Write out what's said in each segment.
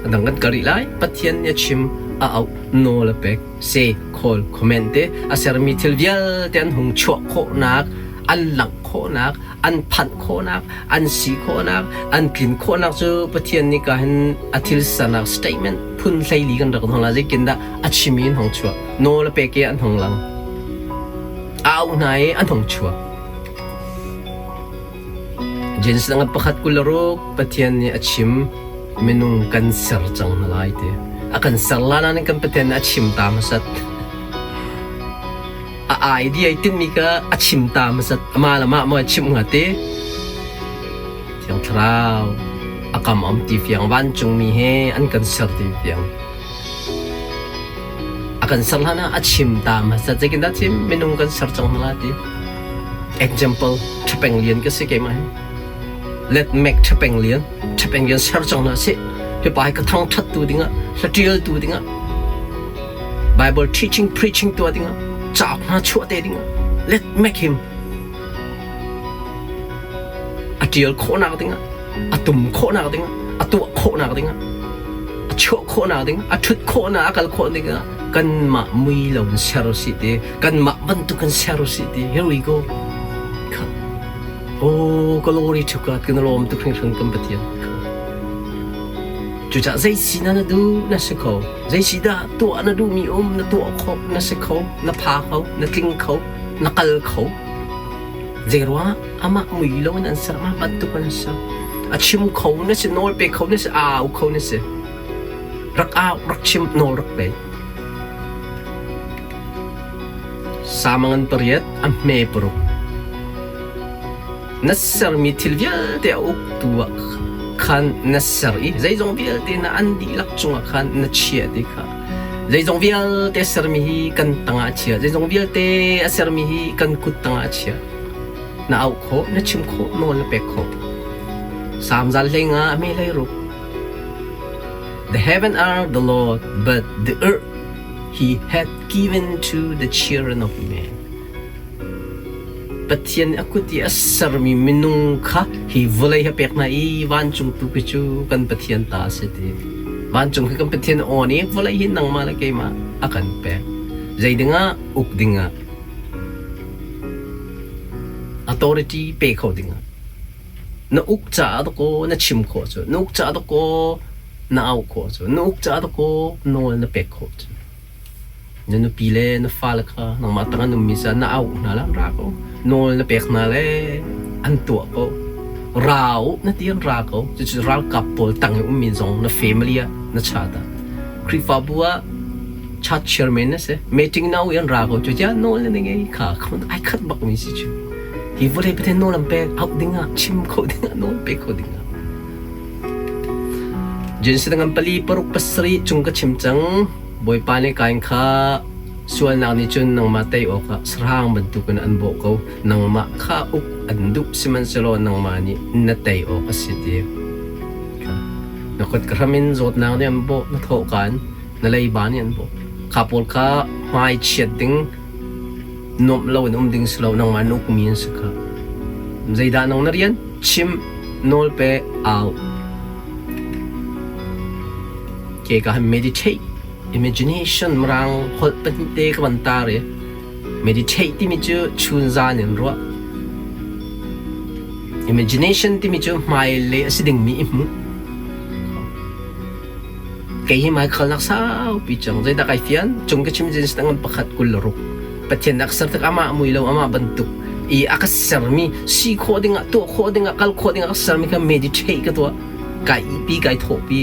A dang kan kal rih lai. Pathian nih a chim, a auh, nawl a pek, say, call, comment te a sermi thil vialte an hung chuah khawhnak, an langh khawhnak, an phanh khawhnak, an si khawhnak, an tlin khawhnak cu Pathian nih ka hin a thil sernak statement phun 14 kan rak hong la zeitin dah a chim i an hong chuah. Nawl a pek i an hong lang. A auh hna i an hong chuak. Genesis dang 1:26 Pathian nih a chim minung kan ser cang hna lai ti. A kan ser la nain kan Pathian nih a chim ta hmasat. A idea i tinhmi kha a chim ta hmasat. Amah le amah maw a chimh hnga ti. Thiang Thlarau a kam am ti fiang vancungmi he an kan ser ti fiang. A kan ser hlan ah a chim ta hmasat. Zeitindah chim minung kan ser cang hna lai ti. Example, Ṭhapeng Lian ka si keimah hi. Let make Ṭhapeng Lian. Ṭhapeng Lian ser cang hna sih. Hi pa hi ka thangṭhat tu dingah, hlaṭial tu dingah, Bible teaching, preaching tuah dingah, cauk hna chuah te dingah, let make him. A ṭial khawhnak dingah, a tum khawhnak dingah, a tuah khawhnak dingah, a chuah khawhnak ding, a ṭhut khawhnak, a kal khawh dingah kanmah mui lo in ser usih ti kanmah bantuk in ser usih ti here we go. Kha oh glory to God kan lawm tuk hringhran kan Pathian. Cucaah zei si na na duh na si kho zei si dah tuah na duhmi um na tuah kho na si kho na pha kho na tling kho na kal kho. Zei ruangah amah mui lo in an ser amah bantuk an ser a chim kho na si nawl pe kho na si au kho na si rak au rak chim nawl rak pe. Samangan pariat a hme paruk. Na sermi thil vialte a uktu ah khan na ser i zeizong vialte na an dihlak cungah khan na chiah ti kha zeizong vialte sermi hi kan tangah a chia zeizong vialte a sermi hi kan kut tangah a chia na auh khawh na chim khawh nawl na pek khawh Salm zal hlei nga a hme hlei ruk The heaven are the Lord but the earth he hath given to the children of men. Pathian nih a kut i a sermi minung kha hi vawlei hi a pek hna i vancung tu khi cu kan Pathian ta a si ti. Vancung hi kan Pathian a awn i vawlei hi nangmah le keimah a kan pek. Zei dingah? Uk dingah. Authority pe kho dingah. Na uk caah dakaw na chim khawh cu, na uk caah dakaw na auh khawh cu, na uk caah dakaw nawl na pek khawh cu. Na nupi le na fale kha nangmah tang an ummi caah na auh hna le an ra ko. Nawl na pek hna le an tuah ko. Ra u na ti an ra ko. Cucu ralkap pawl tang i ummi zong na family ah na chat ah. Khrihfabu ah church chairman na si. Meeting na u i an ra ko. Cucu nawl na ngei kha ai khat bakmi si cu. Hi vawlei Pathian nawl an pek auh dingah chim kho dingah nawl pe kho dingah. Genesis ngan pali paruk pasarih cung ka chim cang. Bawipa nih Kain kha sualnak nih cun nangmah tei awkah sahrang bantukin an bawh ko. Nangmah kha uk an duh, sihmanhsehlaw nangmah nih na tei awk a si ti. Na kut ka hram in zawtnak nih an bawh, na thawhka in na leiba nih an bawh. Kha pawl kha hmai chiat ding, nuamh lo in um ding si lo, nangmah na ukmi an si kha. Zeidah nang na rian? Chim, nawl pe, au. Ke ka han meditate imagination mirang holh pahnih te ka van tar i meditate timi cu chun zan in ruah imagination timi cu hmailei a si dingmi i hmuh kei hi mai khalnak saupi cang zeidah kai fian cung ka chim jin ngan pakhat 26 Pathian a ka ser tik amah mui lo amah bantuk i a ka sermi si khawh dingah tuah khawh dingah kal khawh dingah ka sermi kha meditate ka tuah kai ihpi kai thawhpi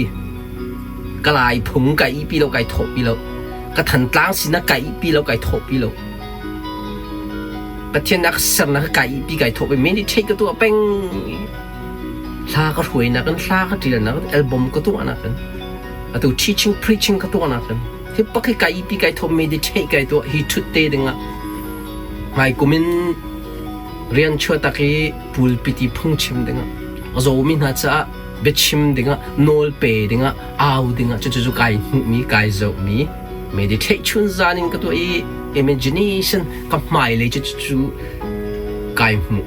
ka lai phung kai ihpi lo kai thawhpi lo ka thantlang sinak kai ihpi lo kai thawhpi lo Pathian a ka sernak kai ihpi kai thawhpi meditate ka tuah peng hla ka hruainak in hla ka ṭialnak in album ka tuahnak in atu teaching preaching ka tuahnak in hi pak hi kai ihpi kai thawh meditate kai tuah hi ṭhut te dingah hmai kum in rian chuahtak i pulpit i phungchim dingah a zawmi hna caah biachim dingah nawl pe dingah au dingah cucu cu kai hmuhmi kai zohmi meditate chun zan in ka tuah i imagination ka hmailei cu cucu kai hmuh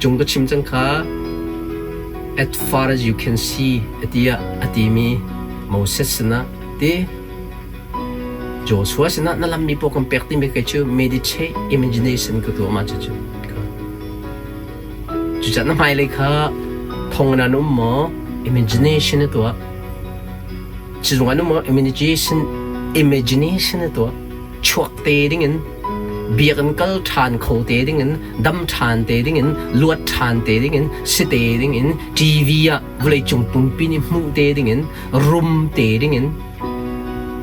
cung ka chim cang kha. As far as you can see tiah a timi Moses sinah ti Joshua sinah na lammi pawl kan pek timi kei cu meditate imagination ka tuah ma cucu. Cucaah na hmailei kha thong in an um maw imagination na tuah. Cizung an um maw imagination imagination na tuah. Chuak te dingin biakinn kal ṭhan kho te dingin dam ṭhan te dingin luat ṭhan te dingin si te dingin TV ah vawleicung pumpi nih hmuh te dingin rum te dingin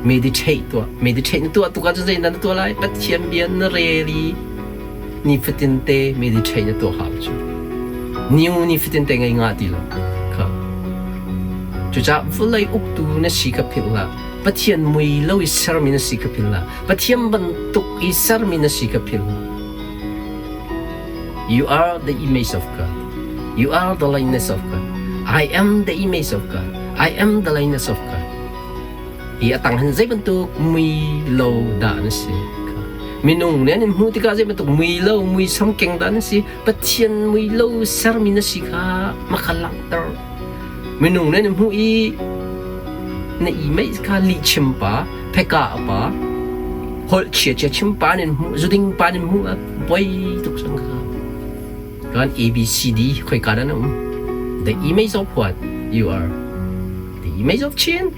meditate tuah meditate na tuah tuk ahcun zeidah na tuah lai Pathian bia na rel i nifatin te meditate na tuah hau cu new nifatin te ngei nga ti lo kha cucaah vawlei uktu na si ka philh hlah Pathian mui lo i sermi na si ka philh hlah Pathian bantuk i sermi na si ka philh hlah You are the image of God. You are the likeness of God. I am the image of God. I am the likeness of God. Hi atang hin zei bantuk mui lo dah na si. Minung nih an in hmuh tikah zei bantuk mui lo mui sam keng dah na si. Pathian mui lo sermi na si kha maka langhter. Minung nih an in hmuh i na i meih kha lihchim pa, pheka pa, holh chia chia chim pa nin hmuh, zuding pa nin hmuh ah poi tuk cang kha. Kan A B C D khoi ka dah na um? The image of what you are? The image of Chin?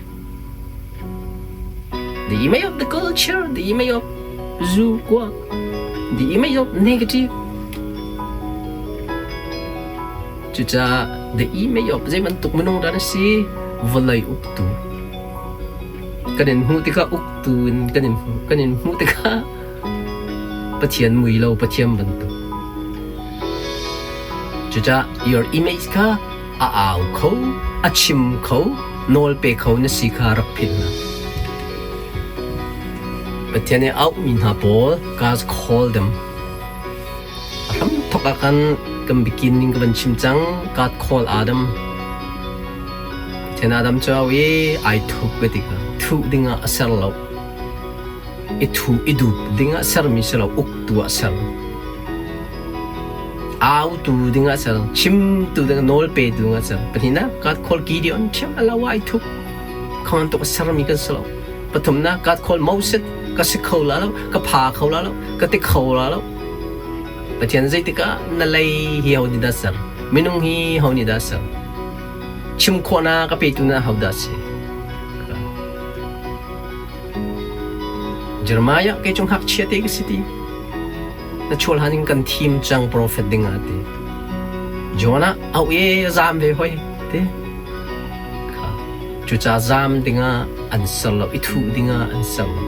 The image of the culture, the image of zu kuak, the image of negative. Cucaah the image of zei bantuk minung dah na si? Vawlei uktu. Kan in hmuh tikah uktu in kan in hmuh. Kan in hmuh tikah Pathian mui lo Pathian bantuk. Cucaah your image kha a au kho, a chim kho, nawl pe kho na si kha rak philh hna. Pathian nih auhmi hna pawl God call them. A hramthawk ah khan kan bikin ning ka van chim cang. God call Adam. Pathian Adam cu au i ai thup ka ti kha. Thuh dingah a ser lo. I thu i dup dingah sermi si lo, uktu ah ser. Autu dingah ser, chimtu dingah nawl petu dingah ser. Pahnihnak, God call Gideon ṭhiam a lo ai thup. Kha tuk a sermi kan si lo. Pathumnak, God call Moses ka si kho la lo, ka pha kho la lo, ka ti kho la lo. Pathian zeitik ah na lei hi ho nih dah ser? Minung hi ho nih dah ser? Chim khawhnak a petu na ho dah si? Jeremiah kei cu ngakchia te ka si ti. Na chual han in kan thim cang profet ding ah ti. Jonah au e zam ve hoi ti. Cucaah zaam dingah an ser lo i thuh dingah an ser lo.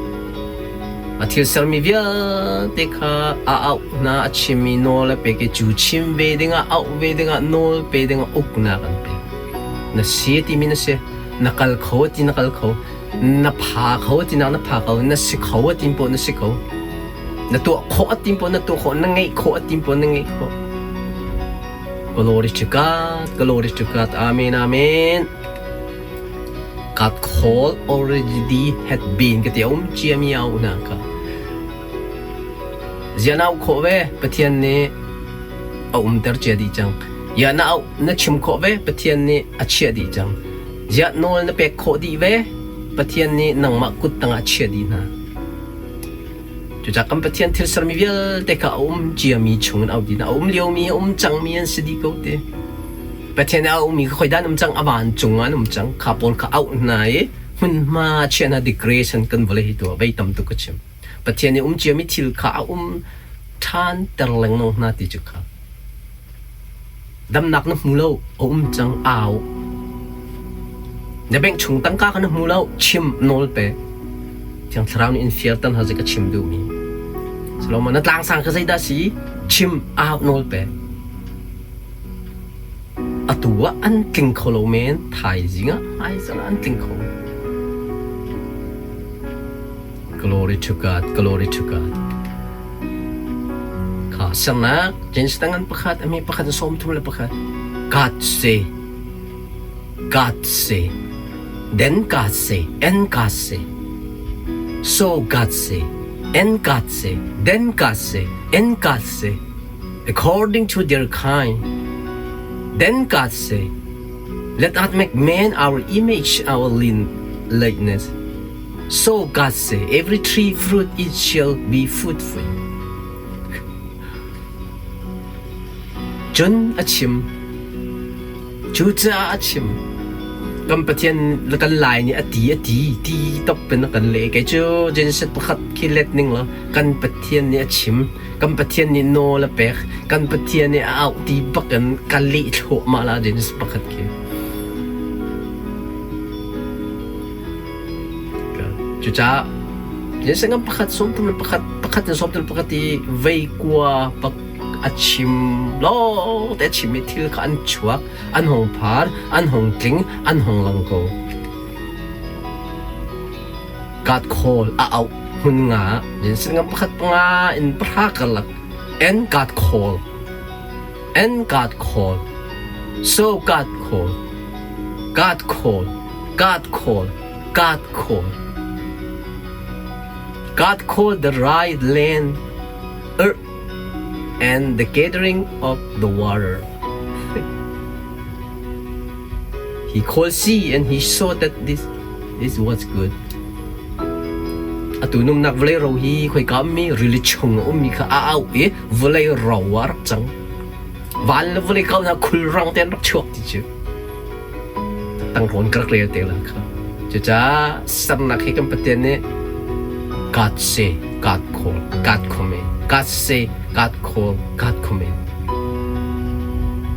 A thil sermi vialte kha a auh hna, a chimmi nawl a pek i cu chim ve dingah, auh ve dingah, nawl pe dingah uknak an pek. Na si timi na si, na kal kho ti na kal kho, na pha kho ti nak na pha kho, na si kho ti poh na si kho. Na tuah khawh a tim poh na tuah khawh, na ngeih khawh a tim poh na ngeih khawh. Glory to God, glory to God, amen, amen. God call already had been ka ti a um ciami a una ka. Zia na khawh ve Pathian nih a umter cia dih cang. Ya na au na chim khawh ve Pathian nih a chiah dih cang. Zia nawl na pek khawh dih ve Pathian nih nangmah kut tangah chia dih hna. Cucaah kan Pathian thil sermi vialte kha a um ciami chungin a um a um liomi a um cangmi an si dih ko ti. Pathian a ummi kha khoidah an um cang a vancung ah an um cang kha pawl kha auh hna i hmunhma chiah hna decoration kan vawlei hi tuah vei tam tuk ka chim. Pathian i um ciami thil kha a um ṭhan ter lengmang hna ti cu kha. Damnak na hmu lo a um cang au. Na bank chung tangka kha na hmu lo chim nawl pe. Thiang Thlarau nih in fialter hna zei ka chim duhmi. Solomon na tlangsang kha zeidah si chim au nawl pe. Atu ah an tling kho lo men thaizing ah hmaizarh ah an tling kho. Glory to God, glory to God. Kha sernak James tangan pakhat ami pakhat 31. God say, God say, then God say, and God say. So God say, and God say, then God say, and God say, according to their kind. Then God say. Let us make man our image, our likeness. So God say, every tree fruit it shall be food for you. Cun a chim. Cucaah a chim. Kan Pathian le kan Lai nih a ti a ti ti top in a kan leh. Kei cu Genesis pakhat khi let ning law kan Pathian nih a chim. Kan Pathian nih nawl a pek. Kan Pathian nih a auh ti bak in ka leh thluahmah la Genesis pakhat khi. Cucaah Genesis ngan pakhat sawmthum le pakhat pakhat in sawmthum le pakhat i vei kua pak a chim lawng te a chim i thil kha an chuak, an hung phar, an hung tling, an hung lang ko. God call a auh hmun nga Genesis ngan pakhat panga in pahra karlak and God call and God call so God call God call God call God call God called the right land earth and the gathering of the water. He called sea and he saw that this this was good. Atu numnak vawlei ro hi khoika ummi rili chung a ummi kha a auh i vawlei ro ah rak cang. Van le vawlei kau hna khulrang tein rak chuak ti cu. Tangrawn ka rak rel te la kha. Cucaah sernak hi kan Pathian nih God say, God call, God command, God say, God call, God command.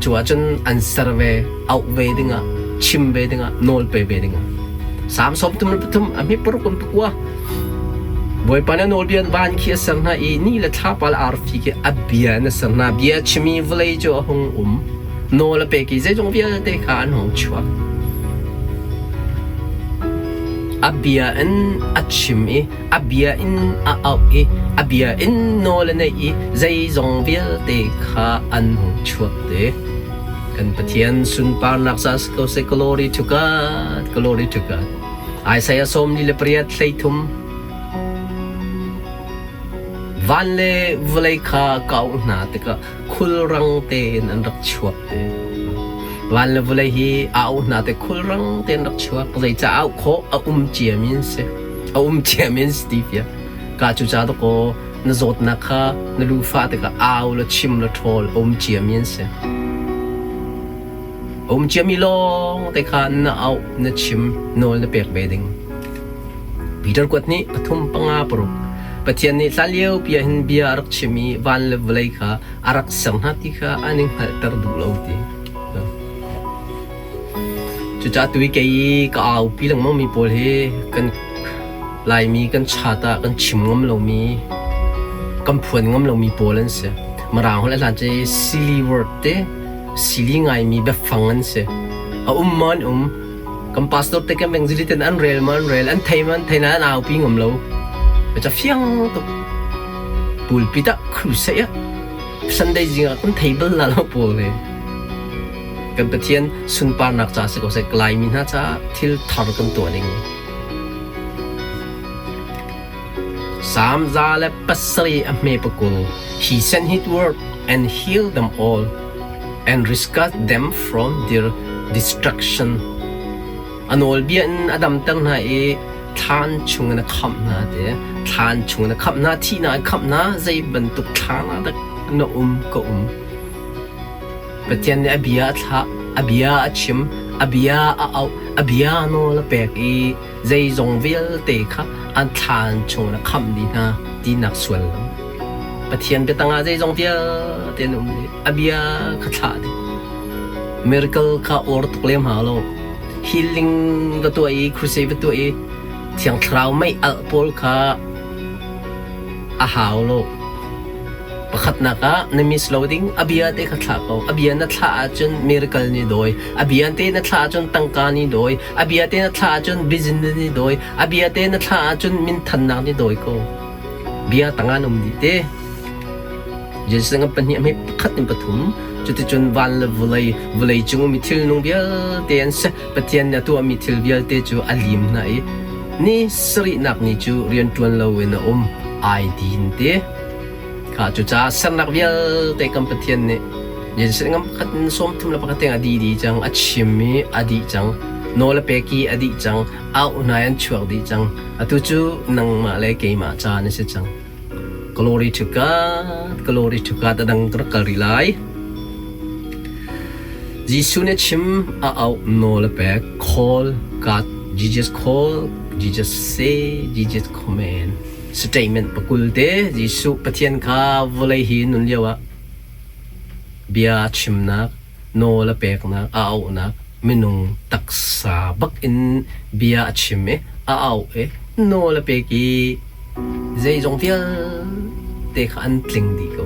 Cu ahcun an ser ve, auh ve dingah, chim ve dingah, nawl pe ve dingah. Salm 33 a hme paruk in pakua. Bawipa nih nawlbia in van khi a ser hna i ni le thlapa le arfi khi a bia in a ser hna. Bia chimi vawlei cu a hung um. Nawl a pek i zeizong vialte kha an hung chuak. A bia in a chim i a bia in a auh i a bia in nawl a neih i zeizong vialte kha an hung chuak te. Kan Pathian sunparnak ca si ko seh. Glory to God, glory to God. Isaiah 48 hleithum Van le vawlei kha ka auh hna tikah khulrang tein an rak chuak te. Van le vawlei hi a auh hna te khulrang tein rak chuak. Zeicah auh khawh a um ciami an si. A um ciami an si ti fia. Ka cu ca dakaw na zawtnak kha na lufa tikah au le chim le ṭhawl a um ciami an si. A um ciami lawng te kha na auh na chim nawl na pek ve ding. Peter kuat nih pathum panga paruk Pathian nih hlanlio pi ah hin bia a rak chim i van le vawlei kha a rak ser hna ti kha an i hngalhter duh lo ti. Cucaah tu i kei i ka aupi lengmang mi pawl hi kan Laimi kan chat ah kan chim ngam lomi, kan phuan ngam lomi pawl an si. Mirang holh a hlan cu silly word te, silly ngaimi biafang an si. A um maw an um, Kan pastor te kan evangelist ten an rel ma an rel, an thei ma an thei na an aupi ngam lo. Ca fiang tuk. Pulpit ah crusade ah Sunday zing ah kan thei bal la lo pawl he. Kan Pathian sunparnak ca si ko seh Laimi hna caah thil thar kan tuah ding. Salm 107 a hme pakul He sent his word and healed them all and rescued them from their destruction. A nawlbia in a damter hna i thlan chungin a khamh hna ti. Thlan chungin a khamh hna, thihnak a khamh hna, zei bantuk thlan ah dah na um ka um. Pathian nih a bia a thlah, a bia a chim, a bia a auh, a bia nawl a pek i zeizong vialte kha an thlan chungin a khamh dih hna tinak suallam. Pathian biatang ah zeizong vialte an um dih. A bia kha thlah dih. Miracle kha or tuk lem hau lo. Healing va tuah i crusade va tuah i Thiang Thlarau mei alh pawl kha a hau lo. Pakhatnak ah na miss lo ding a bia te kha thlah ko. A bia na thlah ahcun miracle nih dawi. A bia te na thlah ahcun tangka nih dawi. A bia te na thlah ahcun business nih dawi. A bia te na thlah ahcun minthannak nih dawi ko. Bia tangah na um dih te. Jesuh nga pahnih a hme pakhat in pathum. Cuticun van le vawlei, vawlei cung ummi thilnung vialte an si. Pathian nih a tuahmi thil vialte cu a lim hna i ni sarihnak ni cu rianṭuan loin a um. Ai din te. Kha cucaah sernak vialte kan Pathian nih. Genesis ngam pakhat in 31 tiang a dih dih cang, a chim i a dih cang. Nawl a pek i a dih cang. Au hna an chuak dih cang. Atu cu nangmah le keimah caan a si cang. Glory to God, glory to God. A dang ka rak kal rih lai. Jesuh nih a chim, a auh, nawl a pek. Call God, Jesus call, Jesus say, Jesus command. Statement pakul te Jesuh Pathian kha vawlei hi nun lio ah bia chimnak, nawl a peknak, a auhnak, minung taksa bak in bia a chim i a auh i nawl a pek i zeizong vialte kha an tling dih ko.